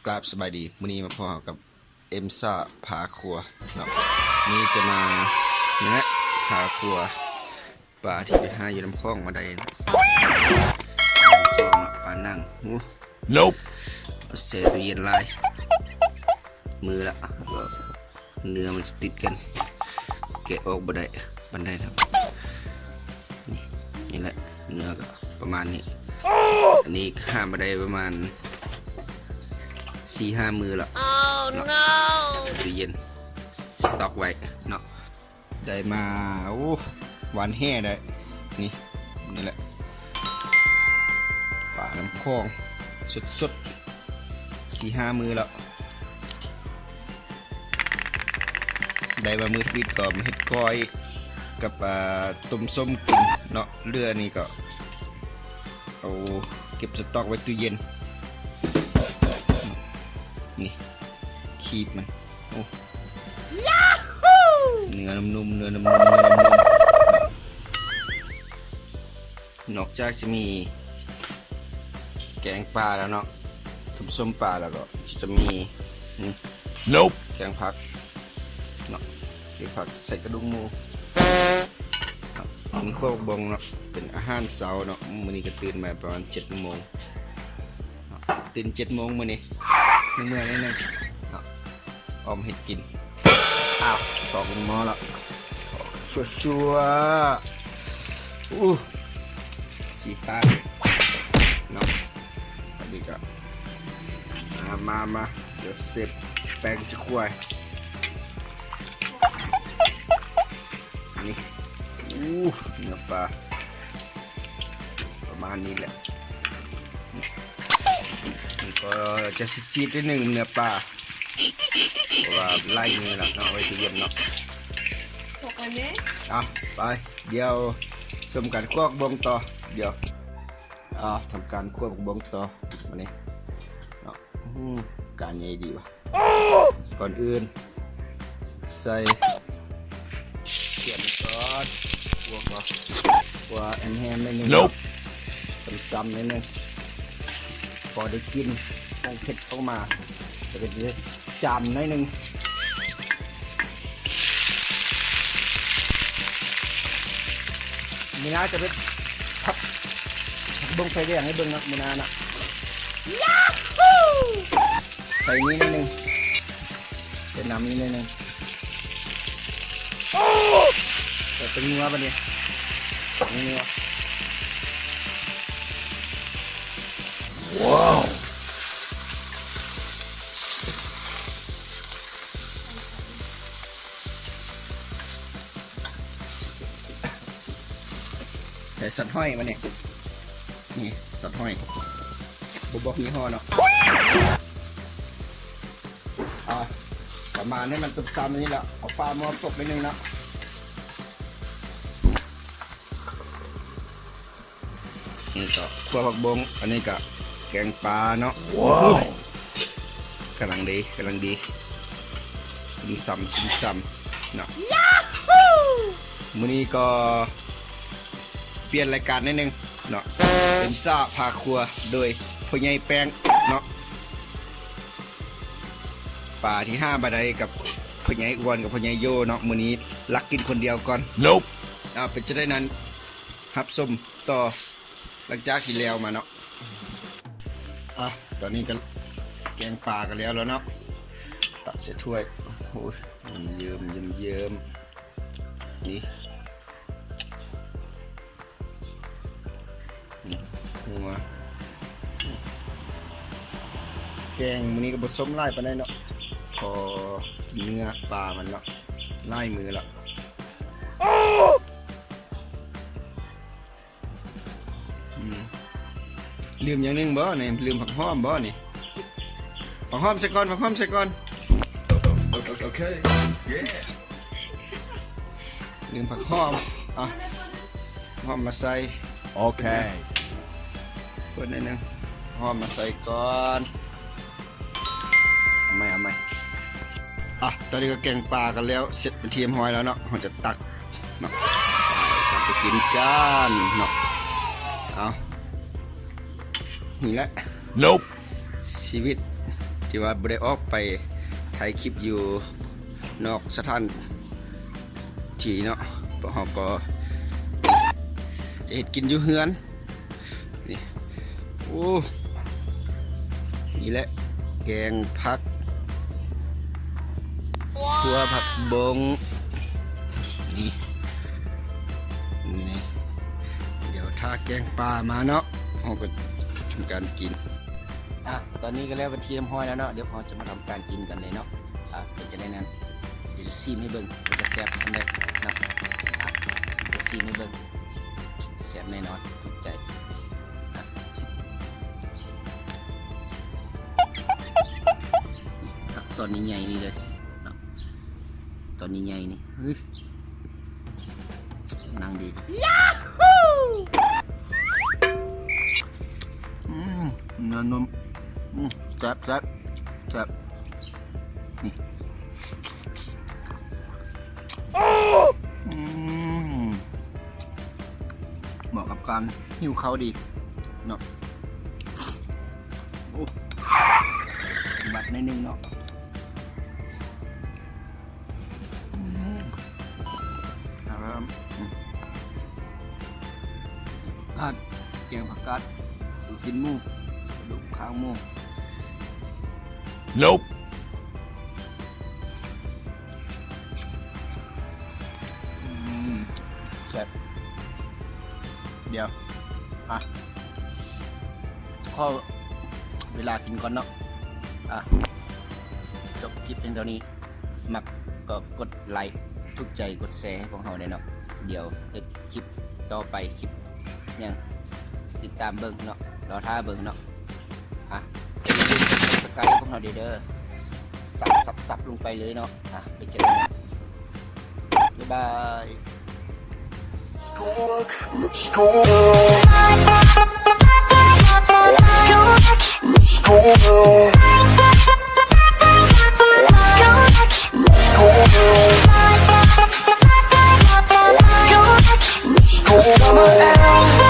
ກາບສະບາຍດີ ມື້ນີ້ມາພໍ້ເຮົາກັບເອັມຊາພາຄົວເນາະ. ມື້ນີ້ຈະມາ ນີ້ແຫຼະ ພາຄົວປາທີ່ໄປຫາຢູ່ນຳຂອງມາໄດ້ເນາະ ປານັ່ງ ໂອ້ ໂນບ ແຊ່ຕູ້ເຢັນຫຼາຍມື້ລະ ເນື້ອມັນຈະຕິດກັນ ແກະອອກບໍ່ໄດ້ປານໃດເນາະ. ນີ້ ນີ້ແຫຼະ ເນື້ອກໍປະມານນີ້. ອັນນີ້ຫາມາໄດ້ປະມານສີ່ຫ້າມື້ລະເນາະ ຕູ້ເຢັນສະຕັອກໄວ້ເນາະ. ໄດ້ມາ ໂອ້ ຫວານແຮ່ໄດ້ ນີ້ ນີ້ແຫຼະ ປານຳຂອງສົດໆ ສີ່ຫ້າມື້ແລ້ວ. ໄດ້ມາມື້ທຳອິດກໍມາເຮັດກ້ອຍກັບ ອ່າ ຕົ້ມສົ້ມກິນເນາະ. ເຫຼືອນີ້ກໍເອົາເກັບສະຕັອກໄວ້ຕູ້ເຢັນ. ນີ້ ຄີບມັນ ໂອ້ ເນື້ອນຸ້ມໆ ເນື້ອນຸ້ມໆ ເນື້ອນຸ້ມໆ. ນອກຈາກຈະມີແກງປາແລ້ວເນາະ ຕົ້ມສົ້ມປາແລ້ວກໍຈະມີ ນີ້ ໂນບ ແກງຜັກເນາະ ແກງຜັກໃສ່ກະດູກໝູ. ມີຂົ້ວບັກບົງເນາະ ເປັນອາຫານເຊົ້າເນາະ. ມື້ນີ້ກໍຕື່ນມາປະມານເຈັດໂມງເນາະ ຕື່ນເຈັດໂມງມື້ນີ້ ເມື່ອຍໆ ໜ້ອຍໜຶ່ງເນາະ. ອອມເຮັດກິນ ອ້າວ ຕອກລົງໝໍ້ລະ ຊົ່ວໆ. ອູ້ ສີຕາເນາະ. ອັນນີ້ກໍ ມາ ມາ ມາ ດຽວເຊຟແປ້ງຈະຂົ້ວ ນີ້ ອູ້ ເນື້ອປາ ປະມານນີ້ແຫຼະ. ນີ້ກໍຈະຊີດໆ ໜ້ອຍໜຶ່ງເນື້ອປາ ເພາະວ່າຫຼາຍມື້ແລ້ວເນາະ ໄວ້ຕູ້ເຢັນເນາະ. ເອົາ ໄປ ດຽວຊົມການຂົ້ວບັກບົງຕໍ່ ດຽວ ອ່າ ທຳການຂົ້ວບັກບົງຕໍ່ ບາດນີ້ເນາະ. ອືມ ການໃຫຍ່ດີວະ. ກ່ອນອື່ນໃສ່ເກືອກ່ອນ ຂົ້ວ ຂົ້ວແຮມໆ ໜ້ອຍໜຶ່ງເນາະ ໂນບ ຊ້ຳໆ ໜ້ອຍໜຶ່ງ ພໍໄດ້ກິ່ນຂອງເຜັດອອກມາ ແລ້ວກໍຈະຈາມໜ້ອຍໜຶ່ງ. ມື້ໜ້າຈະເປັນຜັກ ຜັກບົງໄຟແດງໃຫ້ເບິ່ງເນາະ ມື້ໜ້າເນາະ. ຢາຮູ້ ໃສ່ນີ້ໜ້ອຍໜຶ່ງ ໃສ່ນ້ຳນີ້ໜ້ອຍໜຶ່ງ ໃສ່ແປ້ງນົວບາດນີ້ ແປ້ງນົວ. ວ້າວ ໃສ່ຊັດຫອຍມານີ້ ນີ້ຊັດຫອຍ ບໍ່ບອກຍີ່ຫໍ້ເນາະ. ອ່າ ປະມານໃຫ້ມັນສຸກຊ້ຳນີ້ແຫຼະ ເອົາຝາໝໍ້ປົບໜ້ອຍໜຶ່ງເນາະ. ນີ້ກໍຂົ້ວຜັກບົ້ງ ອັນນີ້ກໍແກງປາເນາະ. ວ້າວ ກຳລັງດີ ກຳລັງດີ ຊຶມຊຳ ຊຶມຊຳເນາະ. ມື້ນີ້ກໍປ່ຽນລາຍການໜ້ອຍໜຶ່ງເນາະ ເປັນສາວພາຄົວໂດຍພໍ່ໃຫຍ່ແປ້ງເນາະ. ປາທີ່ຫາມາໄດ້ກັບພໍ່ໃຫຍ່ອ້ວນກັບພໍ່ໃຫຍ່ໂຢເນາະ ມື້ນີ້ລັກກິນຄົນດຽວກ່ອນ. ອ່າ ເປັນຈັ່ງໃດນັ້ນ ຮັບຊົມຕໍ່ຫຼັງຈາກທີ່ແລ້ວມາເນາະ. ອ່ະ ຕອນນີ້ກໍແກງປາກໍແລ້ວແລ້ວເນາະ ຕັກໃສ່ຖ້ວຍ. ໂອ້ຍ ເຍິ້ມໆ ນີ້ ນີ້ ຫົວ ແກງມື້ນີ້ກໍບໍ່ສົ້ມຫຼາຍປານໃດເນາະ ພໍກິນເນື້ອປາມັນເນາະ ຫຼາຍມື້ແລ້ວ. ອືມ ລືມຢ່າງໜຶ່ງບໍ່ນີ້? ລືມຜັກຫອມບໍ່ນີ້? ຜັກຫອມໃສ່ກ່ອນ ຜັກຫອມໃສ່ກ່ອນ. ໂອເຄ ເຢ້ ລືມຜັກຫອມ. ອ່ະ ຫອມມາໃສ່. ໂອເຄ ເປີດໜ້ອຍໜຶ່ງ ຫອມມາໃສ່ກ່ອນ. ເອົາໃໝ່ ເອົາໃໝ່. ອ່ະ ຕອນນີ້ກໍແກງປາກັນແລ້ວ ເສັດເປັນທີ່ຮຽບຮ້ອຍແລ້ວເນາະ. ເຮົາຈະຕັກເນາະ ຕັກໄປກິນກັນເນາະ. ເອົາ ນີ້ແຫຼະ ໂນບ ຊີວິດ ທີ່ວ່າບໍ່ໄດ້ອອກໄປຖ່າຍຄລິບຢູ່ນອກສະຖານທີ່ເນາະ, ພວກເຮົາກໍຈະເຮັດກິນຢູ່ເຮືອນ. ນີ້ ໂອ້ ນີ້ແຫຼະ ແກງຜັກ ຂົ້ວຜັກບົ້ງ. ນີ້ ນີ້ ດຽວຖ້າແກງປາມາເນາະ ເຮົາກໍທຳການກິນ. ອ່ະ ຕອນນີ້ກໍແລ້ວເປັນທີ່ຮຽບຮ້ອຍແລ້ວເນາະ, ດຽວເຮົາຈະມາທຳການກິນກັນເລີຍເນາະ. ອ່ະ ເປັນຈັ່ງໃດນັ້ນ ດຽວຈະຊີມໃຫ້ເບິ່ງວ່າຈະແຊບສ່ຳໃດເນາະ. ອ່ະ ຈະຊີມໃຫ້ເບິ່ງ ແຊບແນ່ນອນ ຖືກໃຈ. ອ່ະ ຕັກຕອນໃຫຍ່ໆນີ້ເລີຍເນາະ, ຕອນໃຫຍ່ໆນີ້. ເຮີ້ຍ ໜັງດີ. ອືມ ເນື້ອນຸ້ມ. ອືມ ແຊບ ແຊບ ແຊບ. ນີ້ ອືມ ເໝາະກັບການຫິວເຂົ້າດີເນາະ. ໂອ້ ບັດໜ້ອຍໜຶ່ງເນາະ. ອືມ ອ່າ ແກງຜັກກາດ ໃສ່ຊີ້ນໝູ ໃສ່ກະດູກຄາງໝູ. ອືມ ແຊບ. ດຽວ ອ່ະ ຂໍເວລາກິນກ່ອນເນາະ. ອ່ະ ຈົບຄລິບພຽງເທົ່ານີ້. ມັກກໍກົດໄລ ຖືກໃຈ ກົດແຊໃຫ້ພວກເຮົາແດ່ເນາະ. ດຽວເຮັດຄລິບຕໍ່ໄປ ຄລິບຫຍັງ ຕິດຕາມເບິ່ງເນາະ, ລໍຖ້າເບິ່ງເນາະ. ອ່ະ ຢ່າລືມກົດ Subscribe ພວກເຮົາເດີ ສັບໆໆ ລົງໄປເລີຍເນາະ. ອ່ະ ໄປເຈີກັນ ບາຍບາຍ. Let's go. Let's go. Let's go. Let's go.